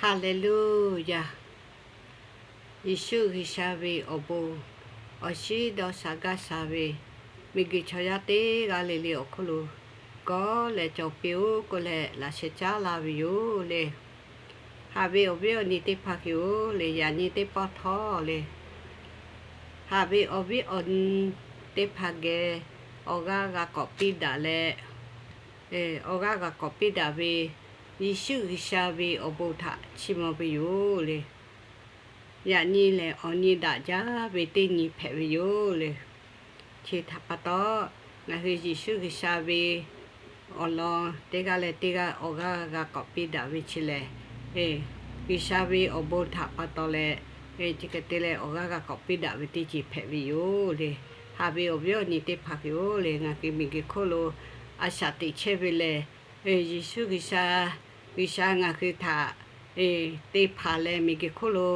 Haˍleˍluˇyaˬ. Yeˍsuˆ G'uiˬsha ve awˬ bon, awˬ shiˉ dawˇ sha gaˇ sha ve, miˬguiˬ chaw yaˇ teˇ g'aˇ le le awˬ hk'oˆ lo gawˇ leh cawˬ piˇ-oˆ k'oˆ leh laꞈ sheh caˉ laˇ ve yoˬ le. Haꞈ ve awˬ viˉ awˬ nyi teˇ hpaˍ hk'e-oˬ le, yaꞈ nyi teˇ pawˆ htawˇ le, haꞈ ve awˬ viˉ awˬ nyi teˇ hpaˍ geh awˬ g'aˇ g'a k'awꞈ piˇ daꞈ leh, awˬ g'aˇ g'a k'awꞈ piˇ daꞈ ve Yeˍsuˆ G'uiˬsha ve awˬ bon htaꞈ chiˇ mvuh ve yoˬ le. Yaꞈ nyi lehˬ, awˬ nyi daꞈ jaˇ ve teˇ nyi hpehꞈ ve yoˬ le. Chi htaꞈ pa taw, ngaˬ hui Yeˍsuˆ G'uiˬsha ve awˬ lawn teˇ g'aˇ leh teˇ g'aˇ awˬ g'aˇ g'a k'awꞈ piˇ daꞈ ve chi lehˬ, G'uiˬsha ve awˬ bon htaꞈ pa taw leh, chi hk'e te leh awˬ g'aˇ g'a k'awꞈ piˇ daꞈ ve teˇ ceuˬ hpehꞈ ve yoˬ le. Haꞈ ve awˬ viˉ awˬ nyi teˇ hpaˍ hk'e-oˬ le, ngaˬ hui miˬguiˬ hk'oˆ lo a shaꞈ teꞈ chehˇ ve lehˬ, Yeˍsuˆ G'uiˬsha, G'uiˬsha ngaˬ hui htaꞈ te hpanˍ leh miˬguiˬ hk'oˆ lo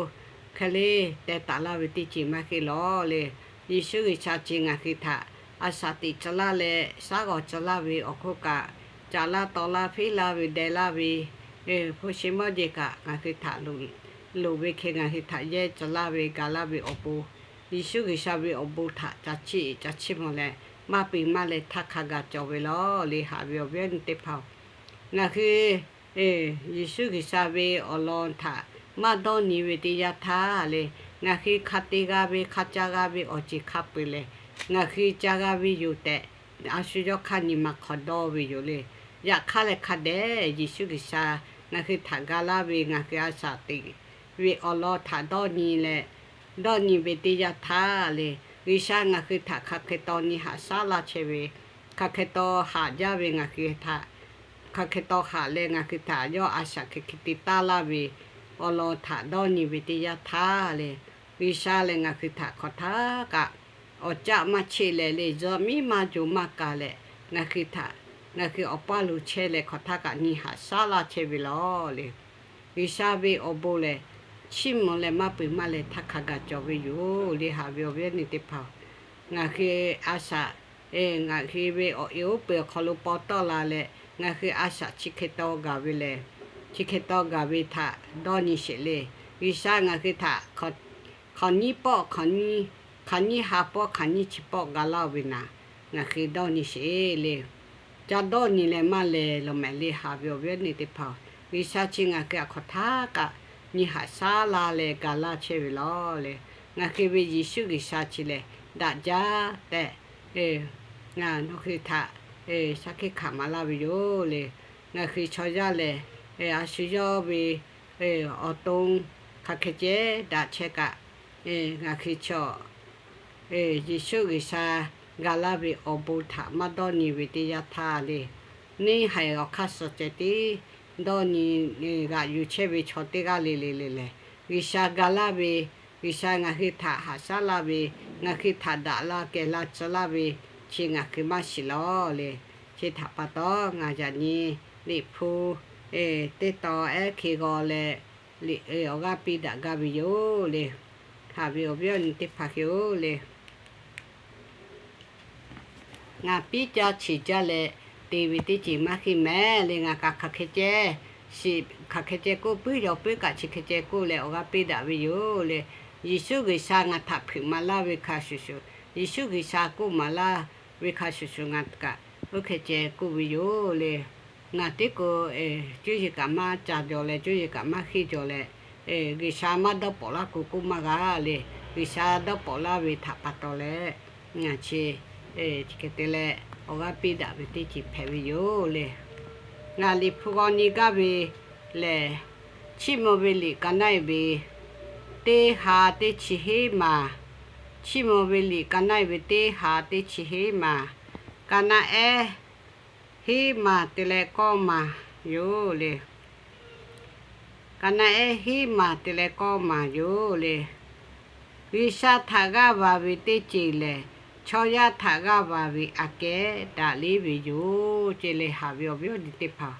hk'e le teh taˍ laˇ ve teˇ ceuˬ maˇ heˆ lawˬ le. Yeˍsuˆ G'uiˬsha chi ngaˬ hui htaꞈ a shaꞈ teꞈ tcuh laˇ leh shaˉ g'awˬ tcuh laˇ ve awˬ hk'oˆ kaꞈ, caˍ laˇ taw laˇ, feˉ laˇ ve, deh laˇ ve, hpu shi mawˇ jeˬ kaꞈ ngaˬ hui htaꞈ loˍ ve hk'e ngaˬ hui htaꞈ yehˇ tcuh laˇ ve ga laˇ ve awˬ pon, Yeˍsuˆ G'uiˬsha ve awˬ bon htaꞈ ca chiˇ ca chiˇ mvuh leh, maˇ peuˬ maˇ leh htaˇ hk'a gaˬ cawˬ ve lawˬ le. Haꞈ ve awˬ viˉ awˬ nyi teˇ hpaˍ-oˬ, ngaˬ hui Yeˍsuˆ G'uiˬsha ve awˬ lawn htaꞈ maˇ dawˇ nyi ve teˇ yanˇ htaˇ le, ngaˬ hui hk'a te g'a ve, hk'a ca g'a ve awˬ ceuˬ hk'a peu-eˬ lehˬ, ngaˬ hui ca g'a ve yoˬ tehꞈ, a shu yawˇ hk'aˇ nyi ma hk'aw dawˇ ve yoˬ le. Yaꞈ hk'aˇ leh hk'a dehꞈ Yeˍsuˆ G'uiˬsha ngaˬ hui htaꞈ ga laˇ ve ngaˬ hui a shaꞈ teꞈ ve awˬ lawn htaꞈ dawˇ nyi leh, dawˇ nyi ve teˇ yanˇ htaˇ le, G'uiˬsha ngaˬ hui htaꞈ hk'aˬ hk'e taw nyi haꞈ shaˉ laˇ chehˇ ve, hk'aˬ hk'e taw haꞈ jaˇ ve ngaˬ hui htaꞈ, hk'aˬ hk'e taw haꞈ leh ngaˬ hui htaꞈ yawˇ a shaꞈ hk'e hk'e te taˇ laˇ ve awˬ lawn htaꞈ dawˇ nyi ve teˇ yanˇ htaˇ le, G'uiˬsha lehˬ ngaˬ hui htaꞈ hk'aˬ htaˇ kaꞈ awˬ caˆ maˇ cheˆ leh le, zuhꞈ miˉ maˇ jo maˇ ka leh, ngaˬ hui htaꞈ, ngaˬ hui awˬ paˇ lo chehˇ leh hk'aˬ htaˇ kaꞈ nyi haꞈ shaˉ laˇ chehˇ ve lawˬ le. G'uiˬsha ve awˬ bon lehˬ, chiˇ mvuh leh maˇ peuˬ maˇ leh htaˇ hk'a gaˬ cawˬ ve yoˬ le. Haꞈ ve awˬ viˉ awˬ nyi teˇ hpaˍ-oˬ, ngaˬ hui a shaꞈ, ngaˬ hui ve awˬ e oˉ peunˍ awˬ hk'aw lo paw tawˆ la leh, ngaˬ hui a shaꞈ chi hk'e taw gaˬ ve lehˬ, chi hk'e taw gaˬ ve htaꞈ dawˇ nyi sheˍ le. G'uiˬsha ngaˬ hui htaꞈ hk'aˬ nyiˇ pawˆ, hk'aˬ nyiˇ ha pawˆ, hk'aˬ nyiˇ chi pawˆ ga laˇ-oˬ ve naˍ, ngaˬ hui dawˇ nyi sheˍ le. Ca dawˇ nyi leh maˇ lehˬ lawˬ mehˍ le. Haꞈ ve awˬ viˉ awˬ nyi teˇ hpaˍ-oˬ, G'uiˬsha chi ngaˬ hui htaꞈ hk'aˬ htaˇ kaꞈ nyi haꞈ shaˉ laˇ leh ga laˇ chehˇ ve lawˬ le. Ngaˬ hui ve Yeˍsuˆ G'uiˬsha chi lehˬ daꞈ jaˇ tehꞈ, ngaˬ nawˬ hui htaꞈ shaˉ hkiˆ hkanˍ maˍ laˇ ve yoˬ le. Ngaˬ hui chaw yaˇ lehˬ, a shu yawˇ ve awˬ to hk'aˬ hk'e ceh daꞈ chehˇ kaꞈ, ngaˬ hui chaw Yeˍsuˆ G'uiˬsha ga laˇ ve awˬ bon htaꞈ maˇ dawˇ nyi ve teˇ yanˇ htaˇ le, neˇ haiˬ awˬ hk'aˇ suh ceh tiˉ dawˇ nyi g'aꞈ yuˬ chehˇ ve chaw teˇ g'aˇ le le le lehˬ, G'uiˬsha ga laˇ ve, G'uiˬsha ngaˬ hui htaꞈ haꞈ shaˉ laˇ ve, ngaˬ hui htaꞈ daꞈ la kehˬ la tcuh laˇ ve, chi ngaˬ hui maˇ shiˍ lawˬ le. Chi htaꞈ pa taw, ngaˬ yaꞈ nyi Liꞈ hpu teˇ tawn ehˉ hk'e g'aw leh, Liꞈ awˬ g'aˇ piˇ daꞈ gaˇ ve yoˬ le. Haꞈ ve awˬ viˉ awˬ nyi teˇ hpaˍ hk'e-oˬ le, ngaˬ piˉ caˇ cheˬ jaˇ leh te ve teˇ ceuˬ maˇ heˆ mehˍ le. Ngaˬ kaꞈ hk'aˬ hk'e ceh, shiˍ hk'aˬ hk'e ceh k'oˆ puiˉ yaw puiˉ kaꞈ chi hk'e ceh k'oˆ leh awˬ g'aˇ piˇ daꞈ ve yoˬ le. Yeˍsuˆ G'uiˬsha ngaˬ htaꞈ hpeuꞈ maˍ laˇ ve hk'a shuˍ shuˍ, Yeˍsuˆ G'uiˬsha k'oˆ maˍ laˇ ve hk'a shuˍ shuˍ ngaˬ kaꞈ oˇ hk'e ceh k'oˆ ve yoˬ le. Ngaˬ teˇ k'o cuˇ yiˍ kaꞈ maˇ ca jaw leh, cuˇ yiˍ kaꞈ maˇ henˇ jaw leh, G'uiˬsha maˇ dawˇ pawˍ laˇ k'o k'oˆ maˇ g'a le. G'uiˬsha dawˇ pawˍ laˇ ve htaꞈ pa taw leh, ngaˬ chi chi hk'e te leh awˬ g'aˇ piˇ daꞈ ve teˇ ceuˬ hpehꞈ ve yoˬ le. Ngaˬ Liꞈ hpu g'aw nyi gaˇ ve lehˬ, Chiˇ mvuh ve liꞈ ka naˆ-ehˉ ve teˇ ha teˇ chi hiˉ maˬ, Chiˇ mvuh ve liꞈ ka naˆ-ehˉ ve teˇ ha teˇ chi hiˉ maˬ, ka naˆ-ehˉ hiˉ maˬ te leh kawˇ maˬ yoˬ le. Ka naˆ-ehˉ hiˉ maˬ te leh kawˇ maˬ yoˬ le. G'uiˬsha htaꞈ g'aˇ va ve teˇ ceuˬ lehˬ, chaw yaˇ htaꞈ g'aˇ va ve aꞈ kehˉ daꞈ leˉ ve yoˬ ce le. Haꞈ ve awˬ viˉ awˬ nyi teˇ hpaˍ,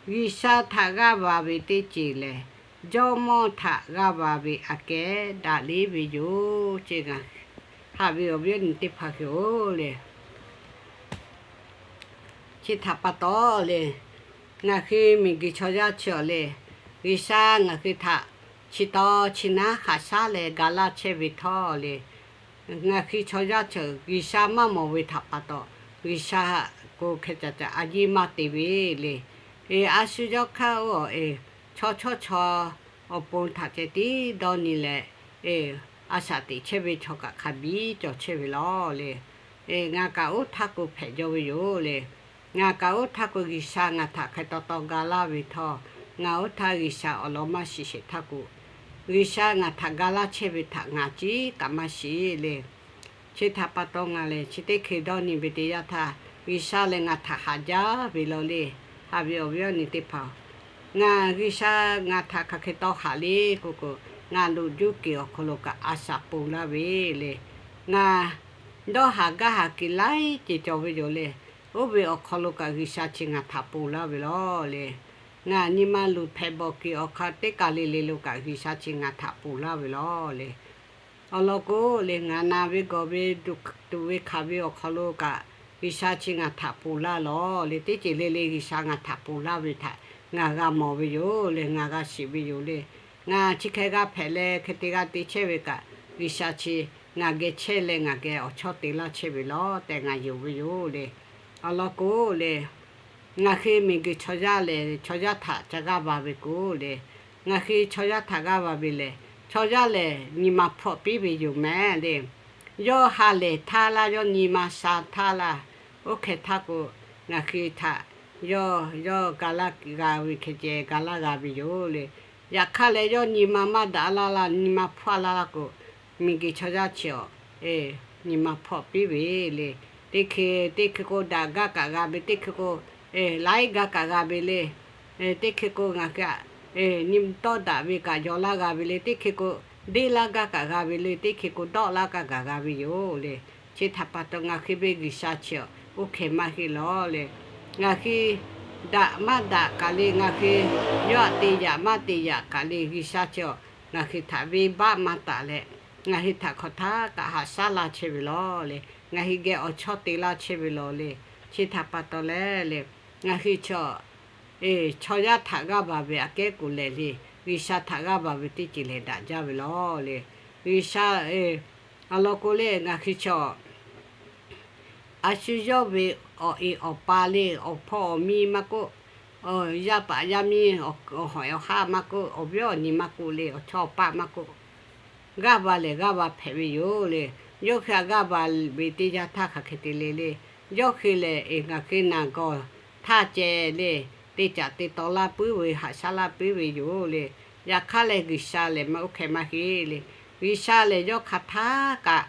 G'uiˬsha htaꞈ g'aˇ va ve teˇ ceuˬ lehˬ, jawˇmawˇ htaꞈ g'aˇ va ve aꞈ kehˉ daꞈ leˉ ve yoˬ ce. Haꞈ ve awˬ viˉ awˬ nyi teˇ hpaˍ hk'e-oˬ le. Chi htaꞈ pa taw le, Ngaˬ hui miˬguiˬ chaw yaˇ chi awˬ le, G'uiˬsha ngaˬ hui htaꞈ chi taw chi naˉ haꞈ shaˉ leh ga laˇ chehˇ ve htawˇ le, ngaˬ hui chaw yaˇ chi G'uiˬsha maˇ mawˬ ve htaꞈ pa taw, G'uiˬsha k'o hkeh caˍ caˍ a yiˇ maˇ te ve le. A shu yawˇ hk'aˇ oˇ awˬ e, chaw chawˇ chaw awˬ pon htaꞈ ceh tiˉ dawˇ nyi leh, a shaꞈ teꞈ chehˇ ve chaw kaꞈ hk'a biˉ cawˬ chehˇ ve lawˬ le. Ngaˬ kaꞈ oˇ htaˇ k'o hpehꞈ jaw ve yoˬ le. Ngaˬ kaꞈ oˇ htaˇ k'o G'uiˬsha ngaˬ htaꞈ hk'e taw taw ga laˇ ve htawˇ, ngaˬ oˇ htaˇ G'uiˬsha awˬ lawn maˇ shiˍ sheˍ htaˇ k'o, G'uiˬsha ngaˬ htaꞈ ga laˇ chehˇ ve htaꞈ ngaˬ ciˉ kaꞈ maˇ shiˍ le. Chi htaꞈ pa taw ngaˬ lehˬ chi teˇ hkui dawˇ nyi ve teˇ yanˇ htaˇ, G'uiˬsha lehˬ ngaˬ htaꞈ haꞈ jaˇ ve lawˬ le. Haꞈ ve awˬ viˉ awˬ nyi teˇ hpaˍ-oˬ, ngaˬ G'uiˬsha ngaˬ htaꞈ hk'aˬ hk'e taw haꞈ le k'oˆ k'o, ngaˬ loꞈ juˇ kuiˬ awˬ hk'aw lo kaꞈ a shaꞈ ponˬ laˇ ve le. Ngaˬ dawˇ haˍ gaˇ haˍ kuiˬ laiˉ ceuˬ cawˬ ve yoˬ le. Oˇ ve awˬ hk'aw lo kaꞈ G'uiˬsha chi ngaˬ htaꞈ ponˬ laˇ ve lawˬ le. Ngaˬ nyi ma luˬ hpehꞈ bawˬ kuiˬ awˬ hk'aw teˇ kaˬ le le lo kaꞈ G'uiˬsha chi ngaˬ htaꞈ ponˬ laˇ ve lawˬ le. Awˬ lawn k'o le, ngaˬ na ve gawˬ ve, tuꞈ ve hkanˍ ve awˬ hk'aw lo kaꞈ G'uiˬsha chi ngaˬ htaꞈ ponˬ laˇ lawˬ le. Teˇ ceuˬ le le G'uiˬsha ngaˬ htaꞈ ponˬ laˇ ve htaꞈ ngaˬ g'a mawˬ ve yoˬ le, ngaˬ g'a shiˍ ve yoˬ le. Ngaˬ chi hk'e g'a hpehꞈ leh hk'e te g'a te chehˇ ve kaꞈ, G'uiˬsha chi ngaˬ geh chehˇ leh ngaˬ geh awˬ chawˇ te laˇ chehˇ ve lawˬ tehꞈ ngaˬ yonˍ ve yoˬ le. Awˬ lawn k'o le, ngaˬ hui miˬguiˬ chaw yaˇ lehˬ, chaw yaˇ htaꞈ ca g'aˇ va ve k'o le, ngaˬ hui chaw yaˇ htaꞈ g'aˇ va ve lehˬ, chaw yaˇ lehˬ nyi ma hpawˆ piˇ ve yoˬ mehˍ le. Yawˇ ha lehˬ htaˇ laˇ, yawˇ nyi ma sha htaˇ laˇ, oˇ hk'e htaˇ k'o, ngaˬ hui htaꞈ yawˇ yawˇ ga laˇ g'a ve hk'e ceh ga laˇ g'a ve yoˬ le. Yaꞈ hk'aˇ leh yawˇ nyi ma maˇ daꞈ laˇ laˇ, nyi ma hpawˇ laˇ laˇ k'o, miˬguiˬ chaw yaˇ chi awˬ nyi ma hpawˆ piˇ ve le. Teˇ hkui teˇ hkui k'o daꞈ gaˇ kaꞈ g'a ve, teˇ hkui k'o laiˉ gaˇ kaꞈ g'a ve le. Teˇ hkui k'o ngaˬ hui nyi tawˇ daꞈ ve kaꞈ yaw laˇ g'a ve le. Teˇ hkui k'o deˇ laˇ gaˇ kaꞈ g'a ve le. Teˇ hkui k'o dawˆ laˇ gaˇ kaꞈ g'a ve yoˬ le. Chi htaꞈ pa taw ngaˬ hui ve G'uiˬsha chi awˬ oˇ hk'e maˇ heˆ lawˬ le. Ngaˬ hui daꞈ maˇ daꞈ kaꞈ le, ngaˬ hui yawˇ htaꞈ te yaꞈ maˇ te yaꞈ kaꞈ le, G'uiˬsha chi awˬ ngaˬ hui htaꞈ venˇbaˆ maˇ taˍ leh, ngaˬ hui htaꞈ hk'awꞈ htaˇ kaꞈ haꞈ shaˉ laˇ chehˇ ve lawˬ le. Ngaˬ hui geh awˬ chawˇ te laˇ chehˇ ve lawˬ le. Chi htaꞈ pa taw leh le, ngaˬ hui chi chaw yaˇ htaꞈ g'aˇ va ve aꞈ kehˉ k'o lehˬ le, G'uiˬsha htaꞈ g'aˇ va ve teˇ ceuˬ lehˬ daꞈ jaˇ ve lawˬ le. G'uiˬsha awˬ lawn k'o le, ngaˬ hui chi a shu yawˇ ve awˬ e awˬ pa le, awˬ hpawˇ awˬ miˇ maˇ k'oˆ, yaˇ paˍ yaˇ miˇ, awˬ hawˍ awˬ haˉ maˇ k'oˆ, awˬ viˉ awˬ nyi maˇ k'oˆ le, awˬ chawˇ awˬ paˆ maˇ k'oˆ, g'aˇ va lehˬ g'aˇ va hpehꞈ ve yoˬ le. Yawˇ hui htaꞈ g'aˇ va ve teˇ yanˇ htaˇ hk'aˬ hk'e te le le, yawˇ hui lehˬ ngaˬ hui naˬ gawˬ htaˇ ceh le, te caꞈ te taw laˇ puiˉ ve, haꞈ shaˉ laˇ puiˉ ve yoˬ le. Yaꞈ hk'aˇ lehˬ G'uiˬsha lehˬ maˇ oˇ hk'e maˇ heˆ le. G'uiˬsha lehˬ yawˇ hk'aˬ htaˇ kaꞈ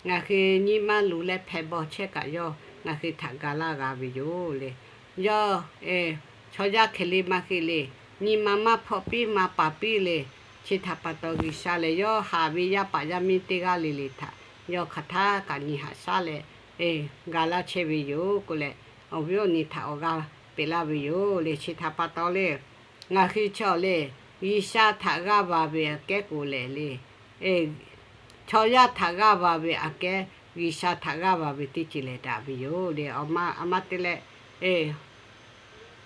ngaˬ hui nyi ma luˬ leh hpehꞈ bawˬ chehˇ kaꞈ yawˇ ngaˬ hui htaꞈ ga laˇ g'a ve yoˬ le. Yawˇ chaw yaˇ hkeh le maˇ heˆ le. Nyi ma maˇ hpawˆ piˇ maˇ paˍ piˇ le. Chi htaꞈ pa taw G'uiˬsha lehˬ yawˇ haꞈ ve yaˇ paˍ yaˇ miˇ teˇ g'aˇ le le htaꞈ yawˇ hk'aˬ htaˇ kaꞈ nyi haꞈ shaˉ leh ga laˇ chehˇ ve yoˬ k'o leh, awˬ viˉ awˬ nyi htaꞈ awˬ g'aˇ peꞈ laˇ ve yoˬ le. Chi htaꞈ pa taw le, ngaˬ hui chaw le, G'uiˬsha htaꞈ g'aˇ va ve aꞈ kehˉ k'o lehˬ le, chaw yaˇ htaꞈ g'aˇ va ve aꞈ kehˉ G'uiˬsha htaꞈ g'aˇ va ve teˇ ceuˬ lehˬ daꞈ ve yoˬ le. A ma te leh,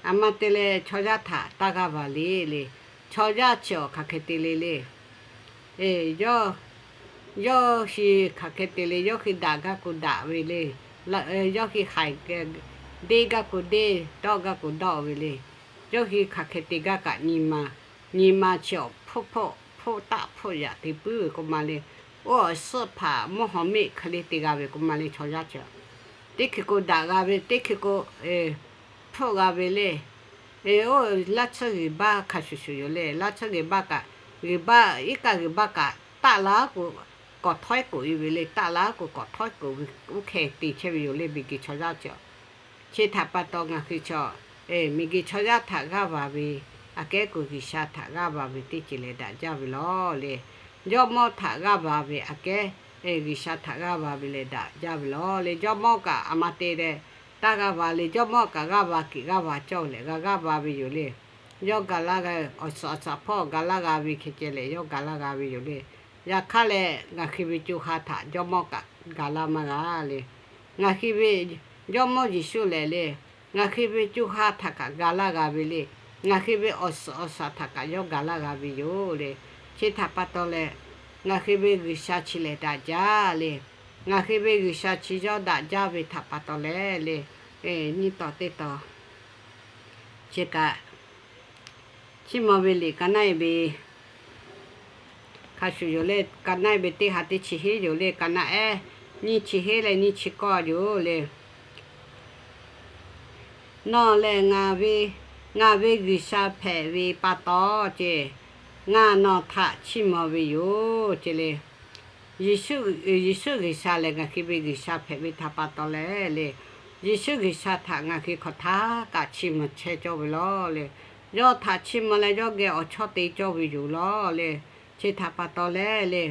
a ma te leh chaw yaˇ htaꞈ taˇ g'aˇ va le le. Chaw yaˇ chi awˬ hk'aˬ hk'e te le le. Yawˇ, yawˇ hui hk'aˬ hk'e te le, yawˇ hui daꞈ gaˇ k'o daꞈ ve le. Yawˇ hui haiˬ deˇ gaˇ k'o deˇ, dawˆ gaˇ k'o dawˆ ve le. Yawˇ hui hk'aˬ hk'e te gaˇ kaꞈ nyi ma, nyi ma chi awˬ hpfuhˆ hpfuhˆ hpfuhˆ taˆ hpfuhˆ yaꞈ te puiˉ ve k'o ma le. Oˇ awˬ suhˆ hpaˍ mvuhˇ haw meˆ hk'e le te g'a ve k'o ma le chaw yaˇ chi. Teˇ hkui k'o daꞈ g'a ve, teˇ hkui k'o hpfuhˆ g'a ve le. Oˇ laˇ tsuhˇ g'uiˬ baˇ hk'a shuˍ shuˍ yoˬ le. Laˇ tsuhˇ g'uiˬ baˇ kaꞈ, g'uiˬ baˇ iˉ kaˆ g'uiˬ baˇ kaꞈ taˆ laˇ k'o, kawꞈ htawehˉ k'oꞈ e ve le. Taˆ laˇ k'o kawꞈ htawehˉ k'oꞈ ve, oˇ hk'e te chehˇ ve yoˬ le miˬguiˬ chaw yaˇ chi. Chi htaꞈ pa taw ngaˬ hui chaw, miˬguiˬ chaw yaˇ htaꞈ g'aˇ va ve aꞈ kehˉ k'o G'uiˬsha htaꞈ g'aˇ va ve teˇ ceuˬ lehˬ daꞈ jaˇ ve lawˬ le. Jawˇmawˇ htaꞈ g'aˇ va ve aꞈ kehˉ G'uiˬsha htaꞈ g'aˇ va ve lehˬ daꞈ jaˇ ve lawˬ le. Jawˇmawˇ kaꞈ a ma te leh taˇ g'aˇ va le. Jawˇmawˇ kaꞈ g'aˇ va kiꞈ g'aˇ va cawˇ lehˬ g'a g'aˇ va ve yoˬ le. Yawˇ gaˬ laˇ g'a, awˬ suhˍ awˬ suhˍ hpawˇ gaˬ laˇ g'a ve hk'e ceh lehˬ yawˇ gaˬ laˇ g'a ve yoˬ le. Yaꞈ hk'aˇ leh ngaˬ hui ve co ha htaꞈ jawˇmawˇ kaꞈ gaˬ laˇ maˇ g'a le. Ngaˬ hui ve Jawˇmawˇ Yeˍsuˆ lehˬ le, ngaˬ hui ve co ha htaꞈ kaꞈ ga laˇ g'a ve le. Ngaˬ hui ve awˬ suhˍ awˬ shaˍ htaꞈ kaꞈ yawˇ ga laˇ g'a ve yoˬ le. Chi htaꞈ pa taw leh, ngaˬ hui ve G'uiˬsha chi lehˬ daꞈ jaˇ le. Ngaˬ hui ve G'uiˬsha chi yawˇ daꞈ jaˇ ve htaꞈ pa taw leh le, nyiˇ tawˍ teˇ tawˍ chi kaꞈ, Chiˇ mvuh ve liꞈ ka naˆ e ve, hk'a shuˍ yoˬ le, ka naˆ e ve teˇ ha teˇ chi heˉ yoˬ le, ka naˆ ehˉ nyiˇ chi heˉ leh nyiˇ chi kawˇ yoˬ le. Nawˬ lehˬ ngaˬ ve, ngaˬ ve G'uiˬsha hpehꞈ ve pa taw ce, ngaˬ nawˬ htaꞈ chiˇ mvuh ve yoˬ ce le. Yeˍsuˆ G'uiˬsha lehˬ ngaˬ hui ve G'uiˬsha hpehꞈ ve htaꞈ pa taw leh le, Yeˍsuˆ G'uiˬsha htaꞈ ngaˬ hui hk'awꞈ htaˇ kaꞈ chiˇ mvuh chehˇ cawˇ ve law le. Yawˇ htaꞈ chiˇ mvuh leh yawˇ geh awˬ chawˇ te cawˇ ve yoˬ law le. Chi htaꞈ pa taw leh le,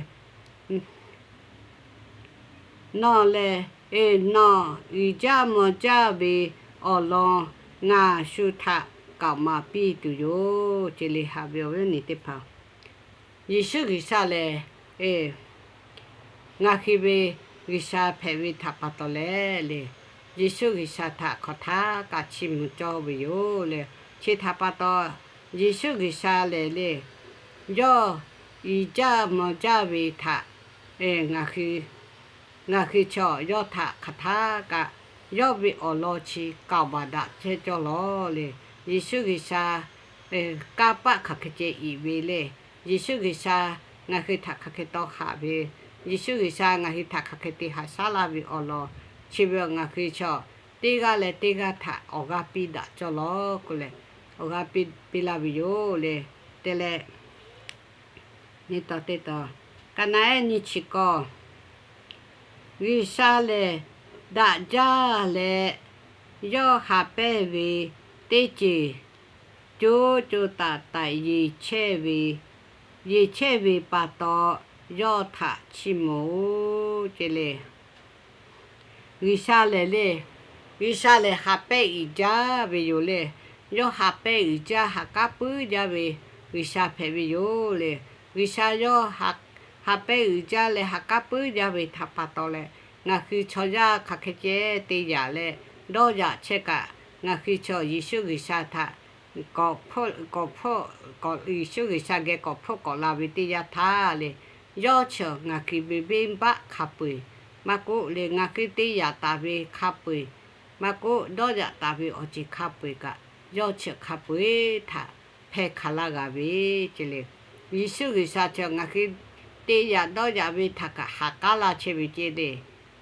nawˬ lehˬ, nawˬ uiˍ jaˇ mvuh jaˇ ve awˬ lawn ngaˬ shu htaꞈ k'aoˍ maˍ piˇ tuˬ yoˬ ce le. Haꞈ ve awˬ viˉ awˬ nyi teˇ hpaˍ, Yeˍsuˆ G'uiˬsha lehˬ, ngaˬ hui ve G'uiˬsha hpehꞈ ve htaꞈ pa taw leh le, Yeˍsuˆ G'uiˬsha htaꞈ hk'awꞈ htaˇ kaꞈ chiˇ mvuh cawˇ ve yoˬ le. Chi htaꞈ pa taw, Yeˍsuˆ G'uiˬsha lehˬ le, yawˇ uiˍ jaˇ mvuh jaˇ ve htaꞈ ngaˬ hui chaw yawˇ htaꞈ hk'aˬ htaˇ kaꞈ yawˇ ve awˬ lawn chi k'aoˍ baˬ daꞈ chehˇ cawˇ law le. Yeˍsuˆ G'uiˬsha kanˇ paˆ hk'aˬ hk'e ceh iˍ ve le. Yeˍsuˆ G'uiˬsha ngaˬ hui htaꞈ hk'aˬ hk'e taw haꞈ ve, Yeˍsuˆ G'uiˬsha ngaˬ hui htaꞈ hk'aˬ hk'e te haꞈ shaˉ laˇ ve awˬ lawn chi ve ngaˬ hui chaw teˇ g'aˇ leh teˇ g'aˇ htaꞈ awˬ g'aˇ piˇ daꞈ cawˇ law k'oˆ leh, awˬ g'aˇ piˇ laˇ ve yoˬ le. Te leh, nyi taw teˇ taw, ka naˆ ehˉ nyiˇ chi kawˇ, G'uiˬsha lehˬ daꞈ jaˇ leh, yawˇ ha pehˇ ve teˇ ceuˬ co co taiˍ taiˍ yeˬ chehˇ ve, yeˬ chehˇ ve pa taw yawˇ htaꞈ chiˇ mvuh-oˬ ce le. G'uiˬsha lehˬ le, G'uiˬsha lehˬ ha pehˇ uiˍ jaˇ ve yoˬ le. Yawˇ ha pehˇ uiˍ jaˇ, ha k'aˉ puiˉ jaˇ ve G'uiˬsha hpehꞈ ve yoˬ le. G'uiˬsha yawˇ ha pehˇ uiˍ jaˇ leh ha k'aˉ puiˉ jaˇ ve htaꞈ pa taw leh, ngaˬ hui chaw yaˇ hk'aˬ hk'e ceh te yaꞈ leh dawˇ yaꞈ chehˇ kaꞈ, ngaˬ hui chaw Yeˍsuˆ G'uiˬsha htaꞈ kawꞈ hpfuhˆ, Yeˍsuˆ G'uiˬsha geh kawꞈ hpfuhˆ kawꞈ la ve teˇ yanˇ htaˇ le, yawˇ chi ngaˬ hui ve venˇbaˆ hk'a peu-eˬ maˇ k'oˆ le, ngaˬ hui te yaꞈ taˍ ve hk'a peu-eˬ maˇ k'oˆ, dawˇ yaꞈ taˍ ve awˬ ceuˬ hk'a peu-eˬ kaꞈ, yawˇ chi hk'a peu-eˬ htaꞈ hpehˇ hk'a laˇ g'a ve ce le. Yeˍsuˆ G'uiˬsha chi ngaˬ hui te yaꞈ dawˇ yaꞈ ve htaꞈ kaꞈ haꞈ k'aˉ laˇ chehˇ ve ce le.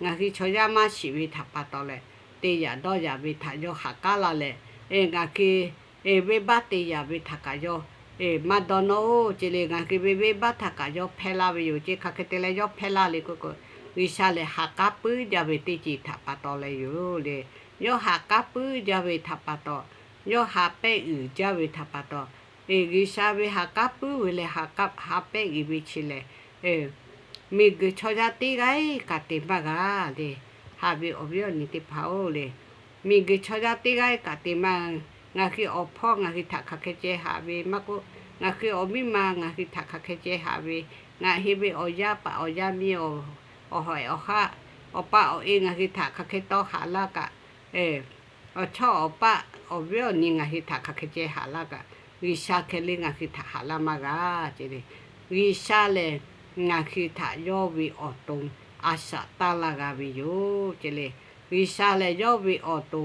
Ngaˬ hui chaw yaˇ maˇ shiˍ ve htaꞈ pa taw leh, te yaꞈ dawˇ yaꞈ ve htaꞈ yawˇ haꞈ k'aˉ laˇ leh, ngaˬ hui venˇbaˆ te yaꞈ ve htaꞈ kaꞈ yawˇ maˇ dawˇ nawˇ-oˬ ce le. Ngaˬ hui ve venˇbaˆ htaꞈ kaꞈ yawˇ hpehˇ laˇ ve yoˬ ce. Hk'aˬ hk'e te leh yawˇ hpehˇ laˇ le k'oˆ k'o, G'uiˬsha lehˬ ha k'aˉ puiˉ jaˇ ve teˇ ceuˬ htaꞈ pa taw leh yoˬ le. Yawˇ ha k'aˉ puiˉ jaˇ ve htaꞈ pa taw, yawˇ ha pehˇ uiˍ jaˇ ve htaꞈ pa taw, G'uiˬsha ve ha k'aˉ puiˉ ve leh ha pehˇ uiˍ ve chi lehˬ, miˬguiˬ chaw yaˇ teˇ g'aˇ kaꞈ te maˇ g'a le. Haꞈ ve awˬ viˉ awˬ nyi teˇ hpaˍ-oˬ le, miˬguiˬ chaw yaˇ teˇ g'aˇ kaꞈ te maˇ. Ngaˬ hui awˬ hpawˇ ngaˬ hui htaꞈ hk'aˬ hk'e ceh haꞈ ve maˇ k'oˆ, ngaˬ hui awˬ miˇ ma ngaˬ hui htaꞈ hk'aˬ hk'e ceh haꞈ ve, ngaˬ hui ve awˬ yaˇ paˍ awˬ yaˇ miˇ, awˬ hawehꞈ awˬ haˆ, awˬ pa awˬ e ngaˬ hui htaꞈ hk'aˬ hk'e taw haꞈ laˇ kaꞈ, awˬ chawˇ awˬ paˆ awˬ viˉ awˬ nyi ngaˬ hui htaꞈ hk'aˬ hk'e ceh haꞈ laˇ kaꞈ, G'uiˬsha hk'e le ngaˬ hui htaꞈ haꞈ laˇ maˇ g'a ce le. G'uiˬsha lehˬ ngaˬ hui htaꞈ yawˇ ve awˬ to a shaꞈ taˇ laˇ g'a ve yoˬ ce le. G'uiˬsha lehˬ yawˇ ve awˬ to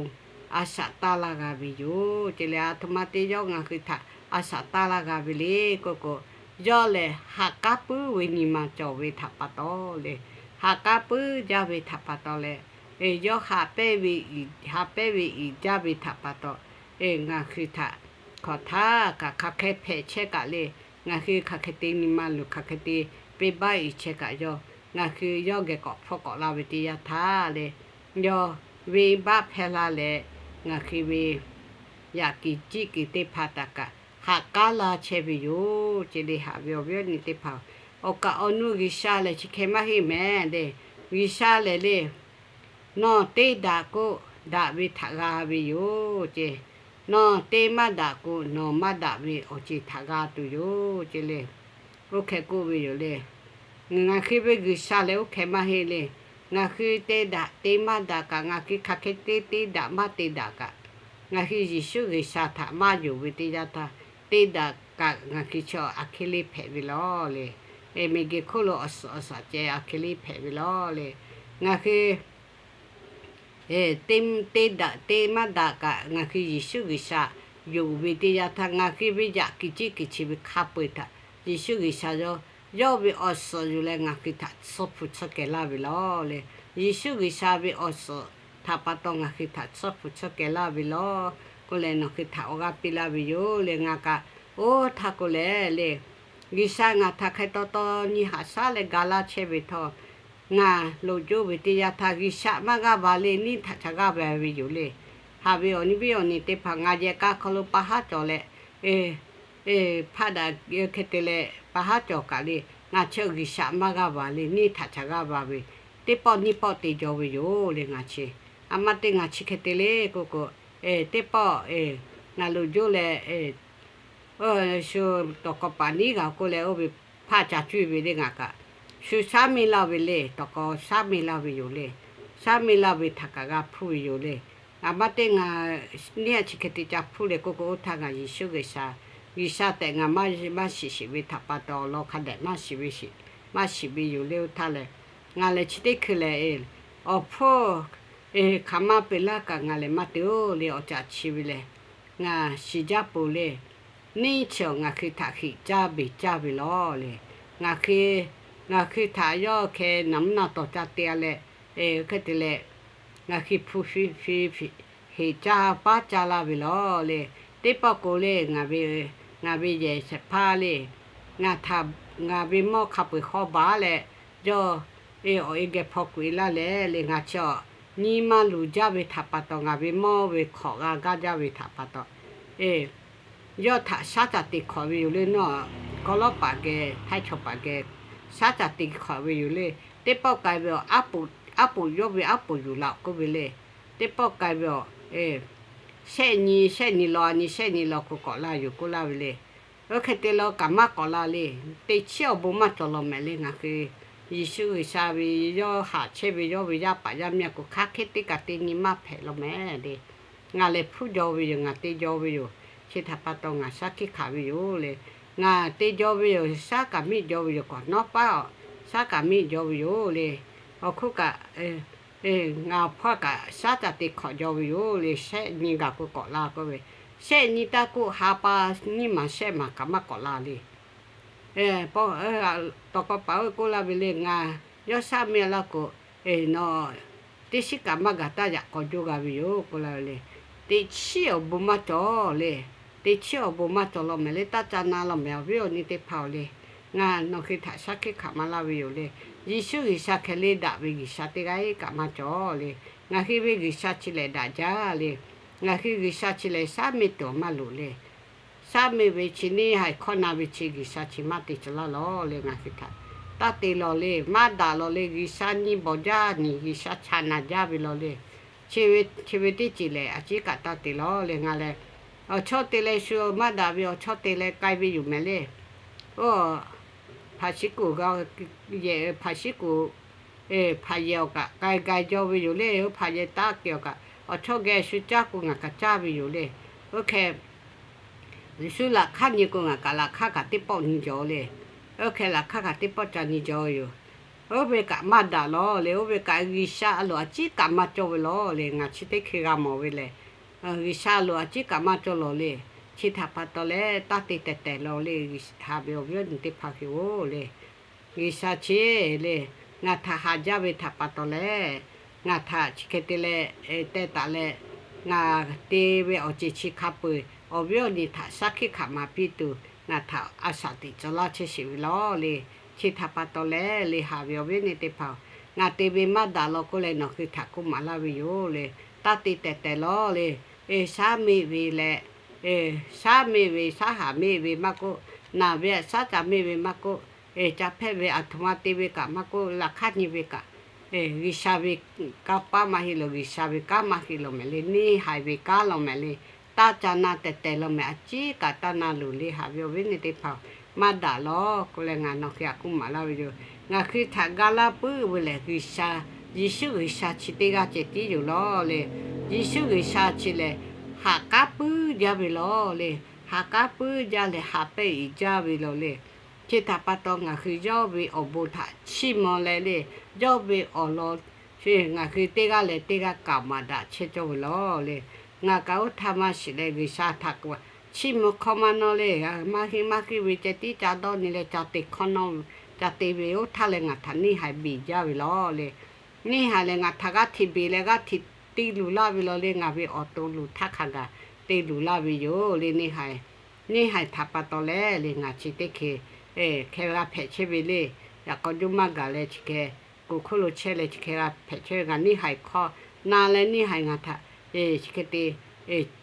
a shaꞈ taˇ laˇ g'a ve yoˬ ce le. A htoꞈ ma te yawˇ ngaˬ hui htaꞈ a shaꞈ taˇ laˇ g'a ve le k'oˆ k'o, yawˇ lehˬ ha k'aˉ puiˉ ve nyi ma cawˬ ve htaꞈ pa taw le. Ha k'aˉ puiˉ jaˇ ve htaꞈ pa taw leh, yawˇ ha pehˇ ve, ha pehˇ ve uiˍ jaˇ ve htaꞈ pa taw, ngaˬ hui htaꞈ hk'awꞈ htaˇ kaꞈ hk'aˬ hk'e hpehꞈ chehˇ kaꞈ le, ngaˬ hui hk'aˬ hk'e te nyi ma luˬ hk'aˬ hk'e te venˇbaˆ uiˍ chehˇ kaꞈ yawˇ, ngaˬ hui yawˇ geh k'awꞈ hpfuhˆ k'awꞈ la ve teˇ yanˇ htaˇ le, yawˇ venˇbaˆ hpehˇ laˇ leh, ngaˬ hui ve yaꞈ kuiˬ jiˆ kuiˬ teˇ hpaˍ htaꞈ kaꞈ haꞈ k'aˉ laˇ chehˇ ve yoˬ ce le. Haꞈ ve awˬ viˉ awˬ nyi teˇ hpaˍ, awˬ kaˍ awˬ nu G'uiˬsha lehˬ chi hk'e maˇ heˆ mehˍ le. G'uiˬsha lehˬ le, nawˬ te daꞈ k'o, daꞈ ve htaꞈ g'a ve yoˬ ce. Nawˬ te maˇ daꞈ k'o, nawˬ maˇ daꞈ ve awˬ ceuˬ htaꞈ g'a tuˬ yoˬ ce le. Oˇ hk'e k'oˆ ve yoˬ le. Ngaˬ hui ve G'uiˬsha lehˬ oˇ hk'e maˇ heˆ le. Ngaˬ hui te daꞈ te maˇ daꞈ kaꞈ, ngaˬ hui hk'aˬ hk'e te te daꞈ maˇ te daꞈ kaꞈ, Ngaˬ hui Yeˍsuˆ G'uiˬsha htaꞈ maˇ yonˍ ve teˇ yanˇ htaˇ, teˇ daꞈ kaꞈ ngaˬ hui chi aˬ hk'e le hpehꞈ ve lawˬ le. Miˬguiˬ hk'oˆ lo awˬ suhˍ awˬ shaˍ ceh aˬ hk'e le hpehꞈ ve lawˬ le. Ngaˬ hui teˇ daꞈ teˇ maˇ daꞈ kaꞈ ngaˬ hui Yeˍsuˆ G'uiˬsha yonˍ ve teˇ yanˇ htaˇ, ngaˬ hui ve yaꞈ kuiˬ ceˇ kuiˬ chi ve hk'a peu-eˬ htaꞈ Yeˍsuˆ G'uiˬsha yawˇ, yawˇ ve awˬ suhˍ yuˬ leh ngaˬ hui htaꞈ tsuhˇ hpu tsuhˇ kehˬ laˇ ve lawˬ le. Yeˍsuˆ G'uiˬsha ve awˬ suhˍ htaꞈ pa taw ngaˬ hui htaꞈ tsuhˇ hpu tsuhˇ kehˬ laˇ ve lawˬ k'oˆ leh, nawˬ hui htaꞈ awˬ g'aˇ piˇ laˇ ve yoˬ le. Ngaˬ kaꞈ oˇ htaˇ k'o leh le, G'uiˬsha ngaˬ htaꞈ hk'e taw taw nyi haꞈ shaˉ leh ga laˇ chehˇ ve htawˇ, ngaˬ loꞈ joˇ ve teˇ yanˇ htaˇ G'uiˬsha maˇ g'aˇ va le, neˇ htaꞈ htaꞈ g'aˇ va ve yoˬ le. Haꞈ ve awˬ nyi viˉ awˬ nyi teˇ hpaˍ, ngaˬ yehˬ k'a hk'aw lo pa haˉ cawˬ leh, hpaˆ daꞈ hk'e te leh pa haˉ cawˬ kaꞈ le, ngaˬ chi G'uiˬsha maˇ g'aˇ va le, neˇ htaꞈ htaꞈ g'aˇ va ve, teˇ pawˆ nyiˇ pawˆ te jaw ve yoˬ le. Ngaˬ chi, a ma teˇ ngaˬ chi hk'e te le k'oˆ k'o, teˇ pawˆ ngaˬ loꞈ joˇ leh, shu tawˬ k'aw paˍ niˉ g'a k'oˆ leh oˇ ve hpaˇ ca cuˇ ve le. Ngaˬ kaꞈ shu shaˉ miˇ laˇ ve le, tawˬ k'aw shaˉ miˇ laˇ ve yoˬ le. Shaˉ miˇ laˇ ve htaꞈ kaꞈ g'a hpuˇ ve yoˬ le. A ma teˇ ngaˬ neˇ a chi hk'e te ca hpuˇ le k'oˆ k'o, oˇ htaˇ ngaˬ Yeˍsuˆ G'uiˬsha, G'uiˬsha tehꞈ ngaˬ maˇ shiˍ shiˍ ve htaꞈ pa taw, awˬ lawn hk'a dehꞈ maˇ shiˍ ve shiˍ, maˇ shiˍ ve yoˬ le. Oˇ htaˇ lehˬ, ngaˬ lehˬ chi teˇ hkui lehˬ, awˬ hpfuhˇ hk'aˬ ma peꞈ laˇ kaꞈ ngaˬ lehˬ maˇ te-oˬ le. Awˬ caꞈ chi ve lehˬ, ngaˬ shiˍ jaˇ peuˬ le. Neˇ chi awˬ ngaˬ hui htaꞈ heꞈ caˇ beˬ caˇ ve lawˬ le. Ngaˬ hui, ngaˬ hui htaꞈ yawˇ hkeh naˍ mvuhˇ naˍ tawˍ ca te-a leh, hk'e te leh, ngaˬ hui hpu fi fi heˍ caˇ paˉ caˇ laˇ ve lawˬ le. Teˇ pawˆ k'o le, ngaˬ ve yehˬ shehˍ hpaˇ le, ngaˬ htaꞈ, ngaˬ ve mawˇ hk'a peu-eˬ hawˉ baˬ leh, yawˇ awˬ e geh hpaw kuˬ e laˇ leh le. Ngaˬ chi awˬ nyi ma luˬ jaˇ ve htaꞈ pa taw, ngaˬ ve mawˇ ve hk'awꞈ g'a gaˇ jaˇ ve htaꞈ pa taw, yawˇ htaꞈ shaˉ caˬ te hk'awꞈ ve yoˬ le. Nawˬ kawˇ lawˉ paˍ geh, haiˉ chaw paˍ geh shaˉ caˬ te hk'awꞈ ve yoˬ le. Teˇ pawˆ k'ai ve awˬ, aˉ poꞈ yawˇ ve aˉ poꞈ yuˬ laꞈ k'oˆ ve le. Teˇ pawˆ k'ai ve awˬ, shehˆ nyi shehˆ nyi law, a nyi shehˆ nyi law k'o k'awꞈ la yoˬ k'oˆ laˇ ve le. Oˇ hk'e te leh kaꞈ maˇ k'awꞈ la le. Teˇ chiˉ awˬ bon maˇ cawˬ law mehˍ le. Ngaˬ hui Yeˍsuˆ G'uiˬsha ve yawˇ haꞈ chehˇ ve yawˇ ve yaˇ paˍ yaˇ miˇ a k'o, hk'aˬ hk'e te kaꞈ te nyi maˇ hpehꞈ law mehˍ le. Ngaˬ lehˬ hpuˇ jaw ve yoˬ, ngaˬ te jaw ve yoˬ. Chi htaꞈ pa taw ngaˬ shaˉ hkiˆ hkanˍ ve yoˬ le. Ngaˬ te jaw ve yoˬ, shaˉ kaꞈ miˆ jaw ve yoˬ, k'awꞈ nawˉ paˉ awˬ shaˉ kaꞈ miˆ jaw ve yoˬ le. Awˬ hk'oˆ kaꞈ, ngaˬ awˬ hpawˇ kaꞈ shaˉ caˬ te hk'awꞈ jaw ve yoˬ le. Shehˆ nyi gaˬ k'o k'awꞈ la k'oˆ ve, shehˆ nyi taˇ k'oˆ, ha pa nyiˇ maˬ shehˆ maˬ kaꞈ maˇ k'awꞈ la le. Tawˬ k'aw paˍ oˇ k'oˆ laˇ ve le, ngaˬ yawˇ shaˉ miˇ laˇ k'o, nawˬ teˇ shiˉ kaꞈ maˇ gaˬ taˇ yaꞈ k'aw joˇ g'a ve yoˬ k'oˆ laˇ ve le. Teˇ chiˉ awˬ bon maˇ cawˬ le. Teˇ chiˉ awˬ bon maˇ cawˬ law mehˍ le. Taˇ ca na law mehˍ, awˬ viˉ awˬ nyi teˇ hpaˍ-oˬ le. Ngaˬ nawˬ hui htaꞈ shaˉ hkiˆ hkanˍ maˍ laˇ ve yoˬ le. Yeˍsuˆ G'uiˬsha hkeh le daꞈ ve G'uiˬsha teˇ g'aˇ kaꞈ maˇ cawˬ le. Ngaˬ hui ve G'uiˬsha chi lehˬ daꞈ jaˇ le. Ngaˬ hui G'uiˬsha chi lehˬ shaˉ miˇ tuˬ maˇ loˍ le. Shaˉ miˇ ve chi neˇ haiˬ hkawˇ na ve chi G'uiˬsha chi maˇ te tcuh laˇ lawˬ le. Ngaˬ hui htaꞈ taˇ te lawˬ le. Maˇ daꞈ lawˬ le. G'uiˬsha nyi bawˬ jaˇ nyi, G'uiˬsha chaꞈ naˍ jaˇ ve lawˬ le. Chi ve teˇ ceuˬ lehˬ a ciˉ kaꞈ taˇ te lawˬ le. Ngaˬ lehˬ awˬ chawˇ te leh shu maˇ daꞈ ve awˬ chawˇ te leh k'ai ve yoˬ mehˍ le. Oˇ, hpaˍ shiˉ kuˬ g'a, yehˬ hpaˍ shiˉ kuˬ, hpaˍ yehˬ awˬ kaꞈ k'ai k'ai jaw ve yoˬ le. Oˇ hpaˍ yehˬ taˇ kehˬ awˬ kaꞈ awˬ chawˇ geh shu caˇ k'o ngaˬ kaꞈ caˇ ve yoˬ le. Oˇ hk'e shu laꞈ hk'aˇ nyi k'o ngaˬ kaꞈ laꞈ hk'aˇ kaꞈ teˇ pawˆ nyi jaw le. Oˇ hk'e laꞈ hk'aˇ kaꞈ teˇ pawˆ ca nyi jaw ve yoˬ. Oˇ ve kaꞈ maˇ daꞈ lawˬ le. Oˇ ve kaꞈ G'uiˬsha a loˍ a ciˉ kaꞈ maˇ cawˬ ve lawˬ le. Ngaˬ chi teˇ hkui g'a mawˬ ve lehˬ, G'uiˬsha a loˍ a ciˉ kaꞈ maˇ cawˬ lawˬ le. Chi htaꞈ pa taw leh taˇ te tehˬ tehˬ lawˬ le. Haꞈ ve awˬ viˉ awˬ nyi teˇ hpaˍ hkui-oˬ le. G'uiˬsha chi le, ngaˬ htaꞈ haꞈ jaˇ ve htaꞈ pa taw leh, ngaˬ htaꞈ chi hk'e te leh teh taˍ leh, ngaˬ te ve awˬ ceuˬ chi hk'a peu-eˬ awˬ viˉ awˬ nyi htaꞈ shaˉ hkiˆ hkanˍ maˍ piˇ tuˬ ngaˬ htaꞈ a shaꞈ teꞈ tcuh laˇ chehˇ sheˍ ve lawˬ le. Chi htaꞈ pa taw leh le, haꞈ ve awˬ viˉ awˬ nyi teˇ hpaˍ-oˬ, ngaˬ te ve maˇ daꞈ lawˬ k'oˆ leh nawˬ hui htaꞈ k'oˆ maˍ laˇ ve yoˬ le. Taˇ te tehˬ tehˬ lawˬ le. Shaˉ meˆ ve leh, shaˉ meˆ ve, shaˉ haˍ meˆ ve maˇ k'oˆ, naˬ ve shaˉ ca meˆ ve maˇ k'oˆ, ca hpehˇ ve aˬ htoꞈ ma te ve kaꞈ maˇ k'oˆ, laꞈ hk'aˇ nyi ve kaꞈ, G'uiˬsha ve kanˇ paˆ maˇ heˆ lawˬ, G'uiˬsha ve kanˉ maˇ heˆ lawˬ mehˍ le. Neˇ haiˬ ve kanˉ lawˬ mehˍ le. Taˇ ca na tehˬ tehˬ lawˬ mehˍ, a ciˉ kaꞈ taˇ na luˬ le. Haꞈ ve awˬ viˉ awˬ nyi teˇ hpaˍ-oˬ, maˇ daꞈ lawˬ k'oˆ leh ngaˬ nawˬ hui htaꞈ k'oˆ maˍ laˇ ve yoˬ. Ngaˬ hui htaꞈ ga laˇ puiˉ ve lehˬ G'uiˬsha, Yeˍsuˆ G'uiˬsha chi teˇ g'aˇ ceh tiˉ yoˬ lawˬ le. Yeˍsuˆ G'uiˬsha chi lehˬ haꞈ k'aˉ puiˉ jaˇ ve lawˬ le. Haꞈ k'aˉ puiˉ jaˇ leh haꞈ pehnˇ iˍ jaˇ ve lawˬ le. Chi htaꞈ pa taw ngaˬ hui yawˇ ve awˬ bon htaꞈ chiˇ mvuh leh le, yawˇ ve awˬ lawn chi ngaˬ hui teˇ g'aˇ leh teˇ g'aˇ kaꞈ maˍ daꞈ chehˇ cawˇ ve lawˬ le. Ngaˬ kaꞈ oˇ htaˇ maˇ shiˍ leh G'uiˬsha htaꞈ chiˇ mvuh hk'awˇ maˇ nawˇ le. Maˇ heˆ maˇ heˆ ve ceh tiˉ ca dawˇ nyi leh ca te hk'awˇ nawˇ, ca te ve oˇ htaˇ leh ngaˬ htaꞈ neˇ haiˬ beˬ jaˇ ve lawˬ le. Neˇ haiˬ lehˬ ngaˬ htaꞈ g'aˇ hteꞈ beˬ leh g'aˇ hteꞈ te luˬ laˇ ve lawˬ le. Ngaˬ ve awˬ to luˬ htaˇ hk'a gaˬ te luˬ laˇ ve yoˬ le. Neˇ haiˬ, neˇ haiˬ htaꞈ pa taw leh le ngaˬ chi teˇ hkeh hkeh g'a hpehꞈ chehˇ ve le. Yaꞈ k'aw juˇ maˇ gaˬ leh chi hkeh kuˬ hk'oˆ lo chehˇ leh chi hkeh g'a hpehꞈ chehˇ ve ngaˬ neˇ haiˬ hk'awˇ na leh neˇ haiˬ ngaˬ htaꞈ chi hk'e te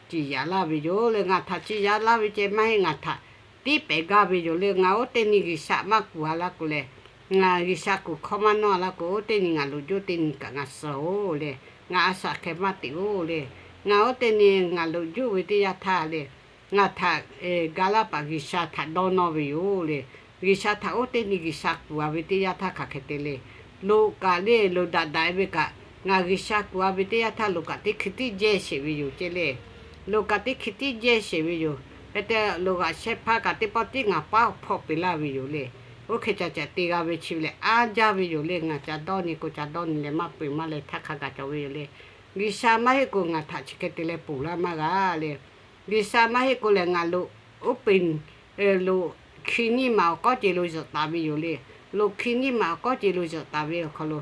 ciˍ yaꞈ laˇ ve yoˬ le. Ngaˬ htaꞈ ciˍ yaꞈ laˇ ve ceh maˇ heˆ, ngaˬ htaꞈ tiˉ pehˍ gaˇ ve yoˬ le. Ngaˬ oˇ teˇ nyi G'uiˬsha maˇ kuˬ a laˇ k'o leh, ngaˬ G'uiˬsha kuˬ hk'awˇ maˇ nawˇ a laˇ k'o, oˇ teˇ nyi ngaˬ loꞈ juˇ teˇ nyi kaꞈ ngaˬ suh oˬ le. Ngaˬ a shaꞈ hkeh maˇ teꞈ oˬ le. Ngaˬ oˇ teˇ nyi ngaˬ loꞈ juˇ ve teˇ yanˇ htaˇ le, ngaˬ htaꞈ ga laˇ paˍ G'uiˬsha htaꞈ dawˇ nawˇ ve yoˬ le. G'uiˬsha htaꞈ oˇ teˇ nyi G'uiˬsha kuˬ a ve teˇ yanˇ htaˇ hk'aˬ hk'e te le, loꞈ kaꞈ le loꞈ daꞈ daꞈ ve kaꞈ, ngaˬ G'uiˬsha kuˬ a ve teˇ yanˇ htaˇ loꞈ kaꞈ teˇ hkui tiˉ jehˇ sheˍ ve yoˬ ceh le. Loꞈ kaꞈ teˇ hkui tiˉ jehˇ sheˍ ve yoˬ. Hk'e te loꞈ g'aꞈ shehˇ hpaˇ kaꞈ teˇ pawˆ tiˉ ngaˬ paˉ hpawˆ peꞈ laˇ ve yoˬ le. Oˇ hk'e ca ca te g'a ve chi ve lehˬ aˉ jaˇ ve yoˬ le. Ngaˬ ca dawˇ nyi k'o ca dawˇ nyi leh maˇ peuˬ maˇ leh htaˇ hk'a gaˬ cawˬ ve yoˬ le. G'uiˬsha maˇ heˆ k'o ngaˬ htaꞈ chi hk'e te leh ponˬ laˇ maˇ g'a le. G'uiˬsha maˇ heˆ k'o lehˬ ngaˬ loꞈ oˇ peꞈ loꞈ hki nyiˇ maˬ awˬ k'awˉ ce lo zuhꞈ taˍ ve yoˬ le. Loꞈ hki nyiˇ maˬ awˬ k'awˉ ce lo zuhꞈ taˍ ve awˬ hk'aw lo,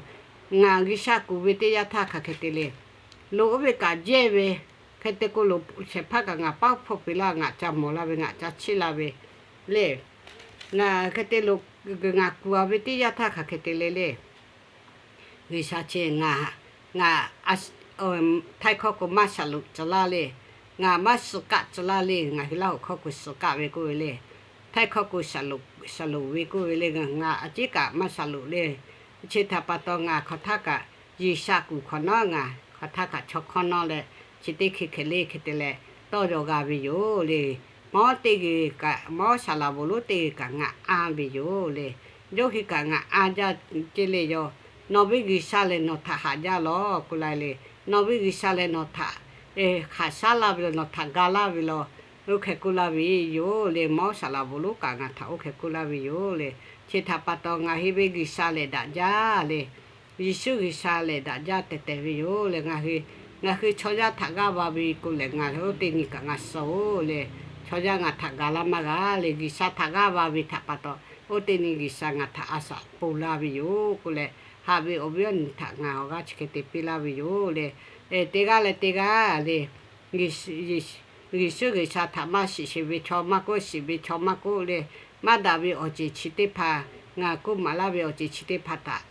ngaˬ G'uiˬsha kuˬ ve teˇ yanˇ htaˇ hk'aˬ hk'e te le, loꞈ oˇ ve kaꞈ jehˇ ve, hk'e te k'o loꞈ shehˍ hpaˇ kaꞈ ngaˬ paˉ hpawˆ peꞈ laˇ, ngaˬ ca mawˬ laˇ ve, ngaˬ ca chiˇ la ve le. Ngaˬ hk'e te loꞈ ngaˬ kuˬ a ve teˇ yanˇ htaˇ hk'aˬ hk'e te le le. G'uiˬsha chi ngaˬ, ngaˬ htaiˇ hkawˇ k'o maˇ shaˍ loꞈ tcuh laˇ le. Ngaˬ maˇ suh kaˆ tcuh laˇ le. Ngaˬ hui Laˇ huˍ hkawˇ k'o suh kaˆ ve k'oˆ ve le. Htaiˇ hkawˇ k'o shaˍ loꞈ ve k'oˆ ve le. Ngaˬ a ciˉ kaꞈ maˇ shaˍ loꞈ le. Chi htaꞈ pa taw ngaˬ hk'aˬ htaˇ kaꞈ G'uiˬsha kuˬ hk'awꞈ nawˉ ngaˬ hk'aˬ htaˇ kaꞈ chaw hkawˇ nawˇ leh chi teˇ hkui hkeh le hk'e te leh tawˇ yaw g'a ve yoˬ le. Mawˇ teˇ g'uiˬ kaꞈ mawˇ shaˍ laꞈ bvuhꞈ lonˉ teˇ g'uiˬ kaꞈ ngaˬ anˇ ve yoˬ le. Yawˇ hui kaꞈ ngaˬ anˇ jaˇ ceh le yoˬ. Nawˬ ve G'uiˬsha lehˬ nawˬ htaꞈ haꞈ jaˇ lawˬ k'oˆ la le. Nawˬ ve G'uiˬsha lehˬ nawˬ htaꞈ haꞈ shaˉ laˇ ve lawˬ, nawˬ htaꞈ ga laˇ ve lawˬ, oˇ hk'e k'oˆ laˇ ve yoˬ le. Mawˇ shaˍ laꞈ bvuhꞈ lonˉ kaꞈ ngaˬ htaꞈ oˇ hk'e k'oˆ laˇ ve yoˬ le. Chi htaꞈ pa taw ngaˬ hui ve G'uiˬsha lehˬ daꞈ jaˇ le. Yeˍsuˆ G'uiˬsha lehˬ daꞈ jaˇ tehˬ tehˬ ve yoˬ le. Ngaˬ hui, ngaˬ hui chaw yaˇ htaꞈ g'aˇ va ve k'o lehˬ ngaˬ hui oˇ teˇ nyi kaꞈ ngaˬ suh oˬ le. Chaw yaˇ ngaˬ htaꞈ ga laˇ maˇ g'a le. G'uiˬsha htaꞈ g'aˇ va ve htaꞈ pa taw, oˇ teˇ nyi G'uiˬsha ngaˬ htaꞈ a shaꞈ ponˬ laˇ ve yoˬ k'oˆ leh, haꞈ ve awˬ viˉ awˬ nyi htaꞈ ngaˬ awˬ g'aˇ chi hk'e te piˇ laˇ ve yoˬ le. Teˇ g'aˇ leh teˇ g'aˇ le, Yeˍsuˆ G'uiˬsha htaꞈ maˇ shiˍ sheˍ ve chaw maˇ k'oˆ, shiˍ ve chaw maˇ k'oˆ le, maˇ daꞈ ve awˬ ceuˬ chi teˇ hpaˍ, ngaˬ k'oˆ maˍ laˇ ve awˬ ceuˬ chi teˇ hpaˍ htaꞈ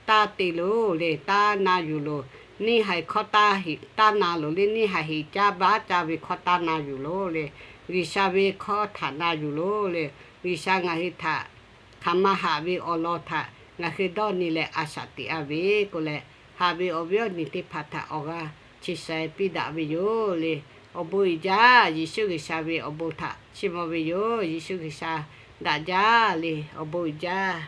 taˇ te loˬ le, taˇ na yuˬ loˬ. Neˇ haiˬ hkawˇ taˇ na loˬ le. Neˇ haiˬ heˍ caˇ baˆ caˇ ve hkawˇ taˇ na yuˬ loˬ le. G'uiˬsha ve hkawˇ htaꞈ na yuˬ loˬ le. G'uiˬsha ngaˬ hui htaꞈ hk'aˬ ma haꞈ ve awˬ lawn htaꞈ ngaˬ hui dawˇ nyi leh a shaꞈ teꞈ a ve k'oˆ leh, haꞈ ve awˬ viˉ awˬ nyi teˇ hpaˍ htaꞈ awˬ g'aˇ chi shaiˍ piˇ daꞈ ve yoˬ le. Awˬ bon uiˍ jaˇ. Yeˍsuˆ G'uiˬsha ve awˬ bon htaꞈ chiˇ mvuh ve yoˬ. Yeˍsuˆ G'uiˬsha daꞈ jaˇ le. Awˬ bon uiˍ jaˇ.